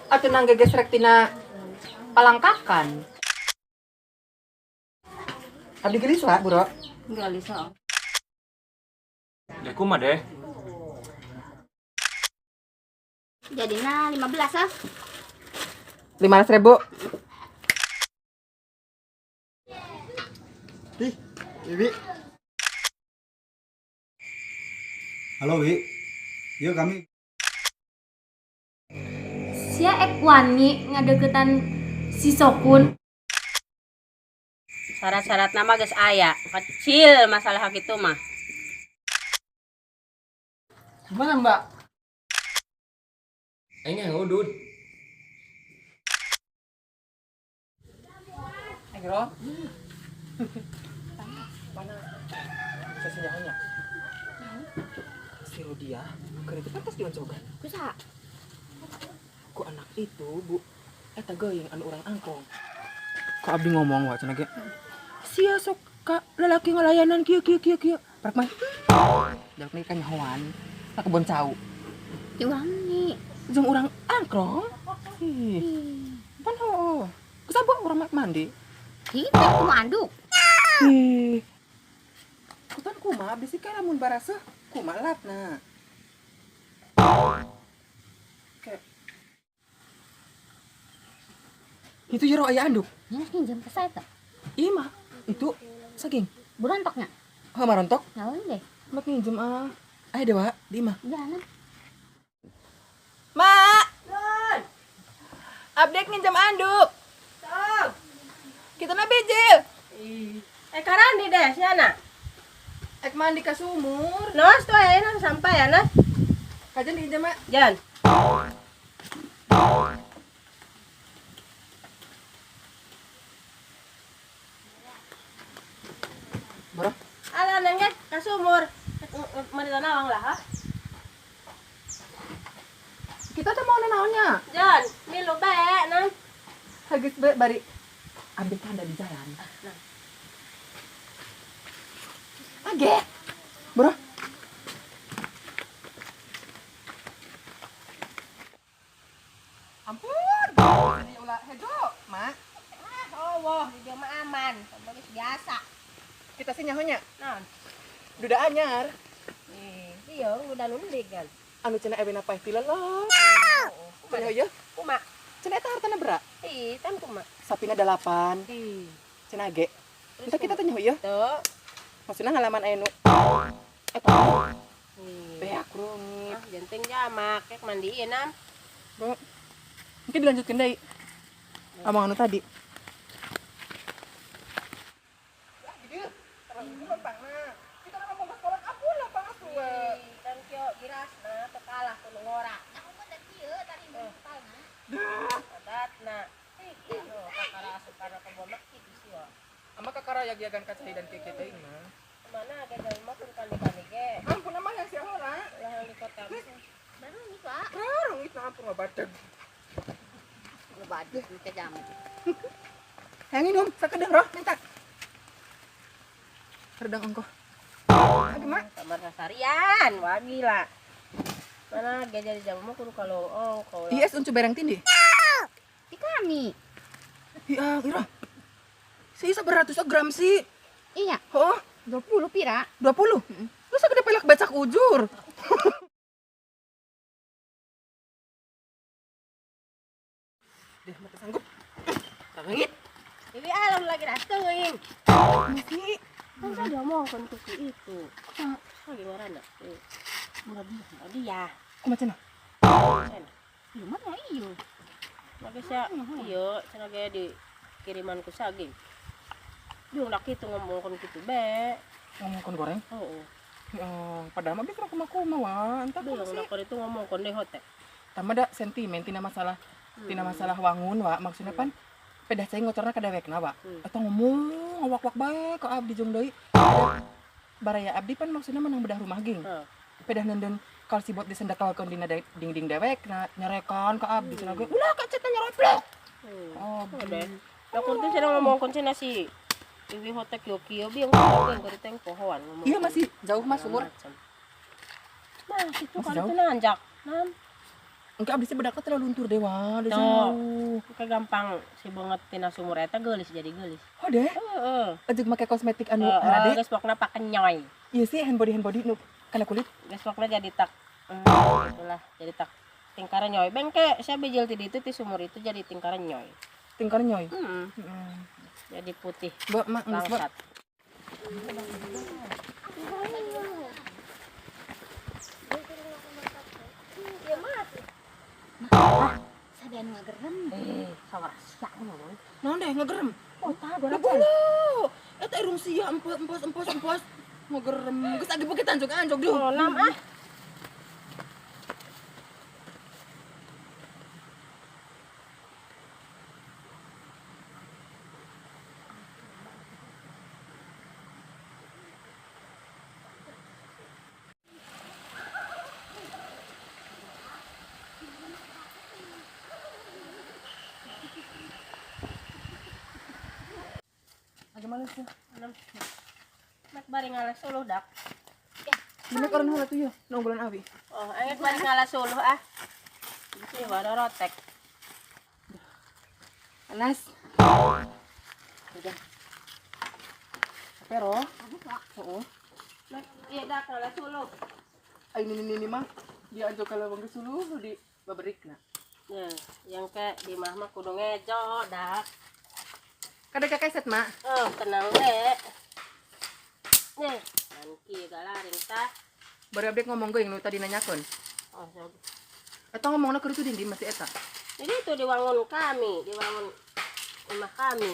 Atuh nang gegesrek tina palangkakan. Abdi gelis lah, Bro. Gelis oh. Deh kumaha deh? Jadina 15 ah. 15.000. Ih, Iwi. Halo Wi, yuk kami. Sia ek wani ngadeukeutan si Sokun. Syarat-syarat nama geus aya, kecil masalah kitu mah. Gimana Mbak? Aing yang udud. Eh, Bro. Mana? Bisa senyahonya. Si Rodia, keur itu pantas dioncogan. Kusaha? Ku anak itu, Bu. Eta geuing anu urang angkong. Ku abdi ngomong wa cenah ge. Sia sok ka lalaki ngalayanan kieu kieu kieu kieu. Prak mah. Dak nih kanyahoan ka kebon cau. Di wani. Jeung urang angkrong. Ih. Pan heueuh. Kusaha urang mandi? Kita kumaha anduk. Ih. Kutan kumaha abdi sih lamun baraseuh kumaha latna. Kayak itu jero aya anduk. Ini nginjem ke saya teh. Iya mah, itu saging. Burontoknya. Heuh marontok. Naon deh? Mak nginjem ah. Ayo dewa, di mah. Jalan. Mak. Abdek nginjem anduk. Sok. Kita na bijil. Eh karandi deh, siana. Ek mandi ka sumur. Nos tuh ya, nos sampai ya, nos. Kajian diinjem, Mak. Jan. Bro. Ala nengge ka sumur. Mari nawang lah, ha. Kita tuh mau naonnya. Jan, milu bae, nan. Hageus be bari ambil tanda di jalan. Age. Bro. Ampun. Jadi ulah hejo, Mak. Ah, oh, di dia mah aman, geus biasa. Kita sih nyahonya. Naon? Duda anyar. Ih, iya, udah nundik kan. Anu cenah ewena paeh ti lelep. Cenah ieu, Kuma. Cenah eta hartana berat. Ih, tan kuma. Sapina 8. Ih. Cenah ge. Entah kita teh nyaho ieu. Tuh. Maksudna ngalaman aya nu eta. Beak rungit. Ah, jenting jamak, kek mandiin am. Bro. Mungkin dilanjutkan deui. Omong anu tadi. Kan kieu girasna teu kalah ku nu ngora. Adatna. Ih, kakara asup kana kebon mah kitu sia. Ama kakara yag-yagan ka cai dan keke teh mah. Mana ada jalan mah kudu kandi-kandi ge. Ampun mah yang sia heula. Ulah yang di kota. Baru nih, Pak. Rungit na ampun ngabadeg. Ngebadeg teh jamu. Hayang minum sakedeng roh minta. Redang ongkoh. Aduh, Mak. Kamar sasarian, wah gila. Mana ge jadi jamu mah kudu kalau oh kalau. Iya, uncu bereng tindi. Di kami. Iya, Ira. Si isa beratus gram sih. Iya, Oh, 20 pira. 20. Lu sagede pelak becak ujur. Deh, mata sanggup. Tangit. Ini alam lagi rasteuing. Misi. Kan saya diomongkan ke si itu. Lagi ngorana. Murah dia, murah dia. Kumaha cenah? Cenah. Iya mah iyo. Lagi sia, iya, cenah ge di kiriman ku saging. Dia udah kitu ngomongkan kitu be. Ngomongkeun goreng? Heeh. Ya, padahal mah bisa kumaha-kumaha wah, entah Belum sih. nak itu ngomongkeun deh hote. Tama da sentimen tina masalah wangun wa, maksudnya pan pedah cai ngocorna ka dewekna wa. Atau ngomong ngawak-wak bae ka abdi jeung deui. Baraya abdi pan maksudnya menang bedah rumah ging. Pedah nenden kalsibot disendakalkeun dina dinding dewek na nyarekan ka abdi cenah ge. Ulah ka cetna nyaroplok. Oh, deh. Da kurtu cenah ngomongkeun cenah si Iwi hotek yo kieu bieu ngomongkeun keur teh pohoan ngomong. Iya masih jauh mas sumur. Nah, situ Masih kan jauh? itu nanjak. Nam. Engke abdi sih bedakna terlalu luntur deh wah, udah jauh. Engke gampang si banget tina sumur eta geulis jadi geulis. Oh deh. Heeh. Ajuk make kosmetik anu harade. Geus pokna pakenyoy. Iya sih hand body nu kana kulit. Geus pokna jadi tak itulah jadi tak tingkara nyoy. Bengke saya bejel ti ditu ti sumur itu jadi tingkara nyoy. Tingkara nyoy. Heeh. Jadi putih. Mbak, mak, bangsat. Sadean ngagerem. Sawar sia ngomong. Naon deh ngagerem? Oh, tah gora. Eta irung sia empos. Ngagerem. Geus agi bukit anjog-anjog duh. Oh, nam ah. Gimana sih? Mek bari ngalah suluh dak. Gimana orang heula tuh ya? Nunggulan abi. Oh, anget bari ngalah suluh ah. Sih baru rotek. Panas. Udah. Pero, heeh. Mek ieu dak ngalah suluh. Ai nini mah dia anjog kalau bang suluh di baberikna. Nah, yang ke di mah mah kudu ngejo dak. Kada kakeset, Mak. Oh, tenang deh. Nih, nanti galaring tah. Baru abdi ngomong geuing nu tadi nanyakeun. Oh, so. Eta ngomongna keur itu dinding masih eta. Jadi itu diwangun kami, diwangun rumah kami.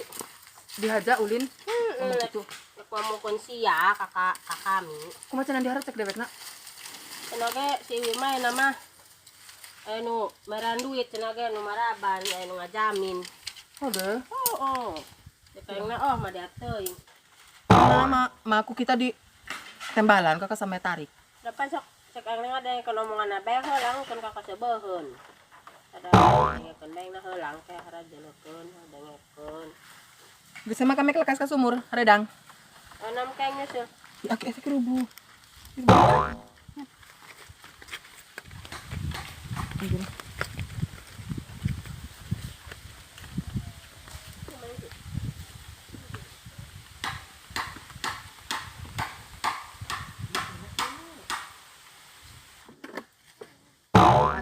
Dihaja ulin. Ngomong kitu. Rek ngomongkeun sia kakak ka kami. Kumaha cenah diharap cek dewekna? Cenah ge si Wima nama anu meran duit cenah ge nu maraban anu ngajamin. Oh deh. Oh, oh. Kayaknya oh mah diateuing. Nah, ma aku kita di tembalan kakak sama tarik. Depan sok cek ang ada yang kena omongan abe heulang keun kakak sebeuheun. Ada dengekeun bae na heulang teh harajeuleukeun dengekeun. Geus sama kami kelekas ka sumur, haredang. Enam kayaknya sih. Ya aki asa kerubu. Geus bawa.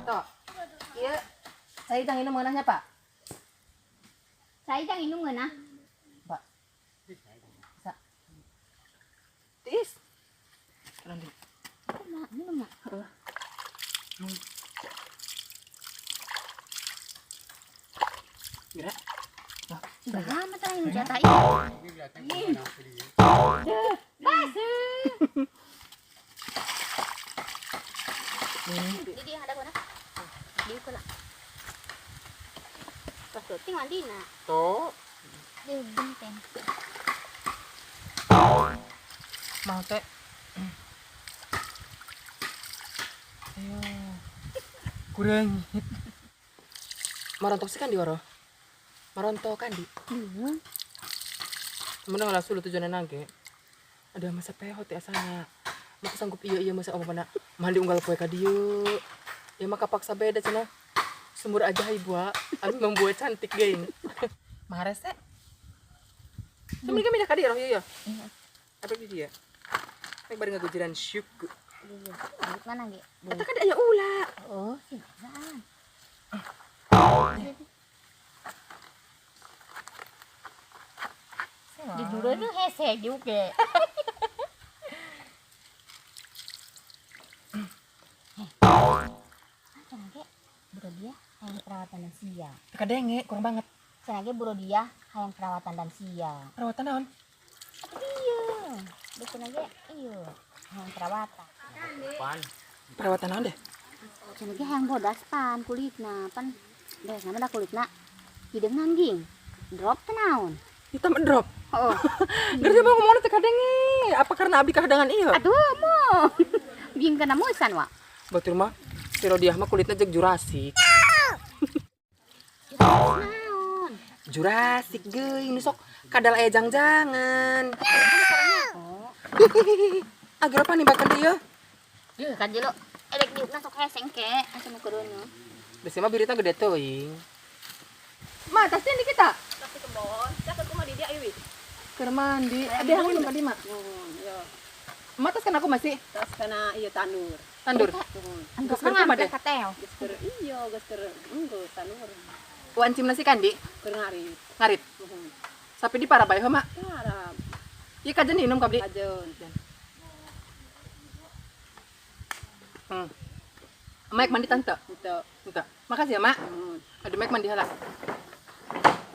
Atau, iya, saya jangan minum ngeunahnya, Pak. Saya jangan minum ngeunah. Pak. Bisa. Tiis. Nanti. Mak, minum, Mak. Heeh. Mira. Bah, mata yang jatah ini. Basuh. Jadi ada mana? Di kena. Pas tinggal dina. Tuh. Di genteng. Mau teh. Ayo. Kurang. Marontok sih kan di waro. Marontok kan di. Mana ngalah sulu tujuannya nage. Ada masa peho teh asana. Maka sanggup iya masa om mana mandi unggal poe ka dieu. Ya maka paksa beda cenah. Sumur aja ibu, abi membuat cantik geuing. Maharese. Sebenarnya kami dah ka dieu roh ieu ya. Apa di dia? Mek bari ngagujiran syuku. Mana ge? Eta kan aya ula. Oh, sih. Di dulu tuh hese juga. Cenah bro dia hayang perawatan dan sia. Kadenge kurang banget. Cenah ge bro dia hayang perawatan dan sia. Perawatan naon? Iya. Dia cenah ge iya hayang perawatan. Pan. Perawatan naon deh? Cenah ge hayang bodas pan kulitna pan deh nama da kulitna hideungan ging. Drop teh naon? Hitam drop. Oh. Dari siapa ngomongna teh kadenge? Apa karena abdi kahadangan ieu? Aduh, mo. Ging kana musan wa. Batur mah si Rodiah mah kulitnya jeung Jurassic. Naon? Jurassic geuing nu sok kadal aya jang-jangan. Agar apa nih bahkan dia? Yeuh kan jelo erek diukna sok heseng ke asa nu keureuneuh. Geus mah biritna gede teuing. Ma, tasnya di kita. Tas di kebon. Cakep kumaha di dia iwi. Keur mandi. Ada yang minum tadi, Mak. Iya. Ma, tas kan aku masih Tas kana ieu tanur. tandur. Anggap Terus kumaha deh? katel. Geus keur iya, geus keur enggeus tanur. Wancim nasi kandi, Keur ngarit. ngarit. Nuhun. Sapi di para bae Mak. Tarap. Ieu kajen diinum ka abdi. Kajeun. Mak mandi tante. Henteu. Tante. Makasih ya, Mak. Nuhun. Aduh, Mak mandi heula.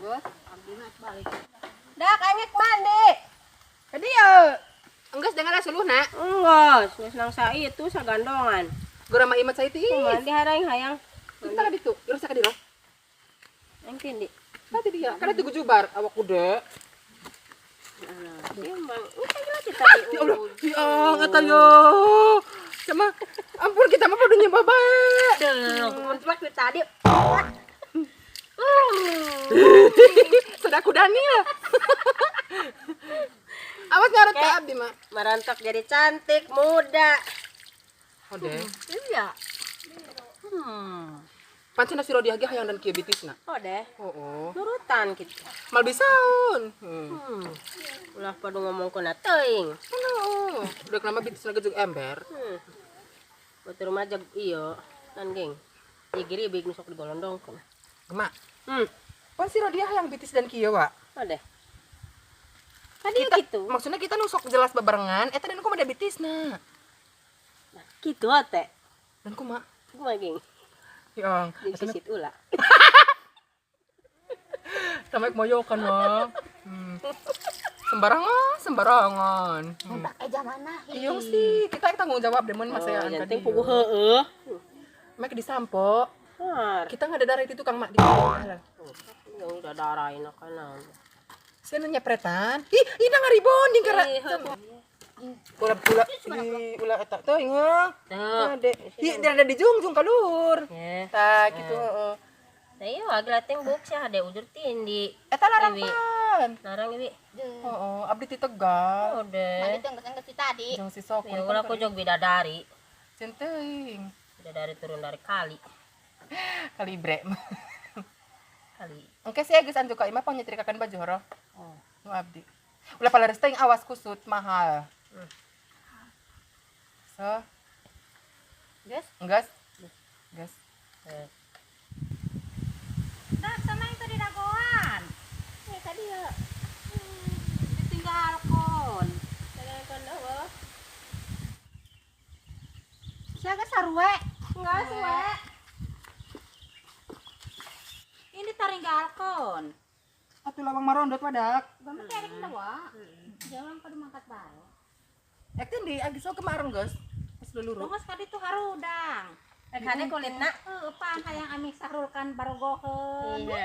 Geus, abdi mah balik. Dak aing mandi. Ka dieu. Enggeus dengar suluhna. Enggeus, geus nang itu sagandongan. Gora mah imat saya tiis. Mandi harang hayang. Kita ka ditu, terus ka dieu. Aing tindi. Tadi dia, karena itu jubar awak kuda. Iya, Bang. Ini kan jelas tadi. Ya Allah, ya kata yo. Sama ampun kita mah pada nyembah bae. Mentelak dari tadi. Sudah aku Daniel. Awas ngarut ke abdi, Mak. Merontok jadi cantik, muda. Oh deh. Iya. Pancen si Rodiah ge hayang dan kieu bitisna. Oh deh. Oh, oh. Nurutan gitu. Mal bisaun. Ulah pada ngomong kena teuing. Oh, udah kenapa bitisna ge jeung ember. Batur mah jag iyo kan geng. Ieu giri big nu sok digolondongkeun. Gemak. Hmm. Pan si Rodiah hayang bitis dan kieu, Wak. Oh deh. Tadi Kita, gitu. maksudnya kita nusok jelas bebarengan, eta dan kumaha bitisna. Nah, gitu teh. Dan kumaha? Kumaha geng? Yang, Jeung sisit ulah. Sama moyokan wah. Sembarangan, sembarangan. Pakai zaman nah. Iya sih, kita tanggung jawab deh mun masa Oh, yang yang penting puguh heueuh. Mek disampo. Har. Kita nggak ada darah itu tukang mak di halal. Yang udah darahin kana. Saya nanya pretan. Ih, ih ngaribonding karena ulah ulah ih, ulah eta teuing heuh. Tuh. Ade. Ih, dia ada di jungjung kalur. Ya. Tah gitu heeh. Nah iya lagi lateng buk sih ada ujur tindi. Eta larang Iwi. pan. Larang iwi. Heeh, abdi ti Tegal. Oh deh. Mandi tuh enggak tadi. Jeung si sok. Ya ulah aku jog bidadari. Centeuing. Bidadari turun dari kali. Kalibre. Kali. Engke sih geus anjuk ka imah pangnyetrikakeun baju horoh. Oh. Nu abdi. Ulah palares teuing awas kusut mahal. So, Guys. enggas. Gas. Dak sama itu di dagoan. Eh tadi ya. Ditinggalkon. Tinggalkon eueuh. Siapa sarue? Enggak suwe. Ini taringgalkon. Atuh lawang marondot wadak. Bang terek dawa. Jangan pada mangkat bae. Ek teh di agi sok kemarin, guys. Pas luluru. Tunggu sekali tuh harudang. Eh kade kulitna. Heuh, pan hayang amih sahrulkan barogoheun. Iya.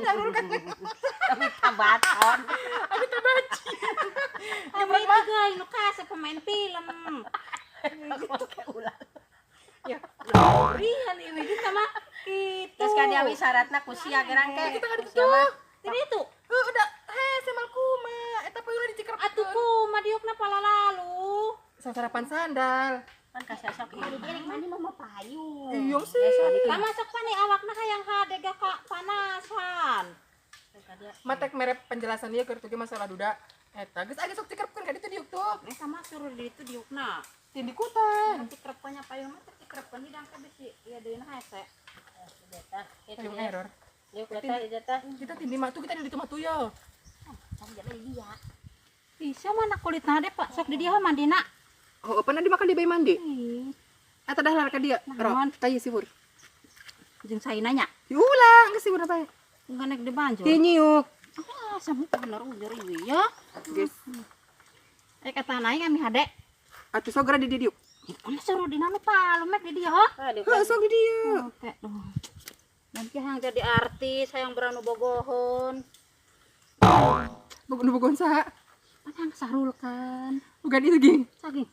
Sahrul kan. Kami tabaton. Abi itu geuy nu kasep pemain film. Ulah. Ya. Rihan ieu kita mah kitu. Terus kade awi syaratna ku sia gerang ke. Kita kan itu. Tadi itu Heuh, udah heh semal kuma. Eta payuna dicekrep. atuh kuma diukna palalalu. Sasarapan sandal. Kan kasasok ieu. Mandi dia mandi mah mau payung. Iya sih. Lah masuk pani awakna hayang hade gak ka panasan. Matek merek penjelasan dia keur tuh masalah duda. Eta geus agi sok cikerepkeun ka ditu diuk tuh. Eta mah suruh di itu diukna. Tindikutan. Nanti krepnya payung mah teh krepnya hidang ke bisi ieu deuna hese. Payung error. Yuk, kata ijatah. Kita tindi mah tuh kita di ditu mah tuh ya. Cari jalan dia. Bisa mana kulitna deh Pak, sok di dia mandina. Oh, pernah dimakan di bayi mandi? Ih, Eta dah lar ka dia. Naon? Ro, tayi sibur. jeung saina nya. Ulah, geus sibur apa? Enggak naik di banjur. Ti nyiuk. Ah, sama bener ujur ieu ya. Geus. Eh kata naik kami hade. Atuh sok geura di dieu diuk. Ih, suruh di nanu palu mek di dia ho. Heuh, sok di dieu. Oke, duh. Nanti yang jadi artis, hayang beranu bogohon. Nu bogohon saha? Pan yang sahrulkan. Bukan itu ging. Saking.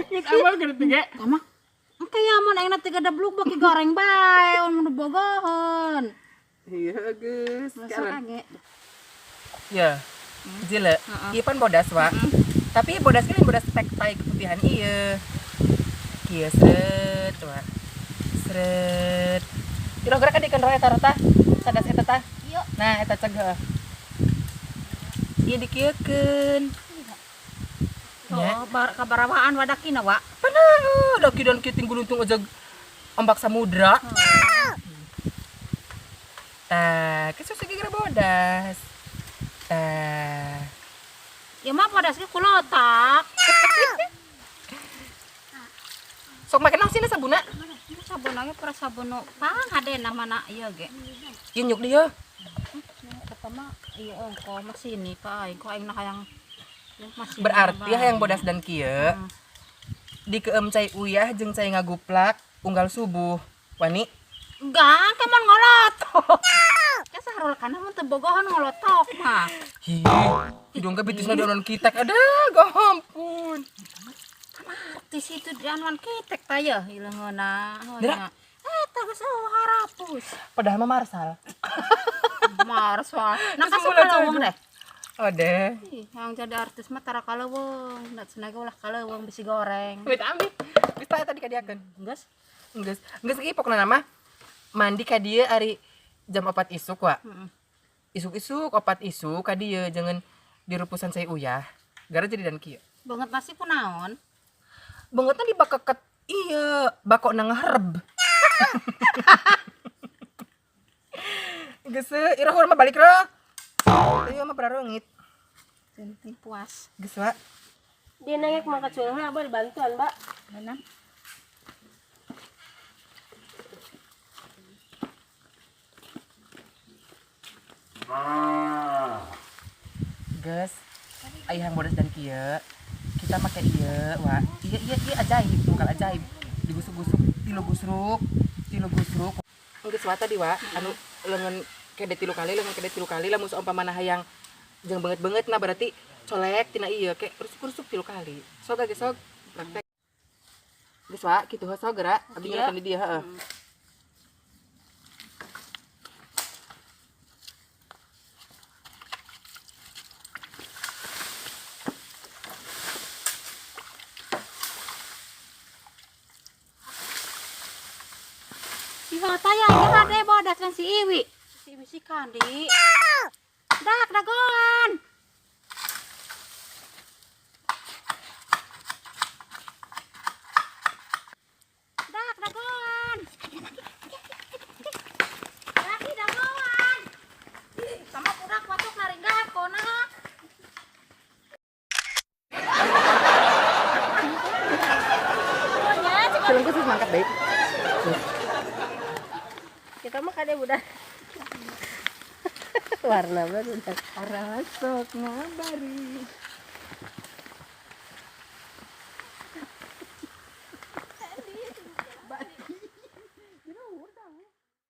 Geus awal geus teh ge. Tama. Engke ya mun aing tiga dabluk baki goreng bae mun bogohon. Iya geus. Masuk kage. Ya. Jile, ieu pan bodas wa. Tapi bodas kan bodas tek tai keputihan ieu. Kieu sret wa. Sret. Iro gerak dikeun roh eta rota. Sadas eta tah. Ieu. Nah, eta ceg heuh. Ieu dikieukeun. Oh, kabarawaan wadakina, Wak. Panah, daki dan kieu tingguluntung aja ombak samudra. Tah, kesus ge bodas. Tah. Ya mah bodas ge kulotak. Sok make naon sina sabuna? Sabuna ge pura sabun nu pang hadena mana ieu ge. Ieu nyuk dieu. Eta mah ieu ongko mah sini ka aing, ku aing na hayang masih Berarti hayang bodas dan kieu. Dikeem cai uyah jeung cai ngaguplak unggal subuh. Wani? Enggak, kamu ngolotok. Ya saharul kana mun teu bogohan ngolotok mah. Hi, hidung ge bitisna di anuan kitek. Aduh, gampun. Kan artis itu di anuan kitek ta yeuh ileungeuna. Dira? Eta geus eueuh harapus. Padahal mah Marsal. Marsal. Nah Terus kasih mulai kaleuweung deh. Oh deh. Ih, yang jadi artis mah tara kaleuweung, da cenah ge ulah kaleuweung bisi goreng. Wait ambil. Geus tah eta dikadiakeun. Geus. Geus, geus ieu pokona mah mandi ka dieu ari jam 4 isuk wa. Isuk-isuk 4 isuk ka dieu jangan dirupusan cai uyah. Gara jadi dan kieu. Banget nasi kunaon? Bangetna dibakeket iya, bakok na ngeherb. Geus ira urang mah balik roh. Ieu mah barareungit. Penting puas. Geus wa. Dia nengek mah kacul heula abah dibantuan, Mbak. Benar. Geus, aya yang bodas dan kieu. Kita make ieu, wa. Ieu ieu ieu ajaib, bukan ajaib. Digusuk-gusuk, tilu gusruk, tilu gusruk. Geus wa tadi wa, anu leungeun kede tilu kali, leungeun kede tilu kali lamun saumpamana hayang jeung beungeut-beungeut nah berarti colek tina ieu ke rusuk-rusuk tilu kali. Sok ge sok praktek. Geus wa kitu heuh sok geura, abdi ngelakeun di dieu heuh. Ieu taya ieu hade bodas kan si Iwi. Si Iwi si Kandi. Dak dagoan. Dak dagoan. Daki dagoan. Sama budak watuk naringgat kona. Film khusus mangkat baik. Kita mah kade budak. Warna baru. Rasok ngabari.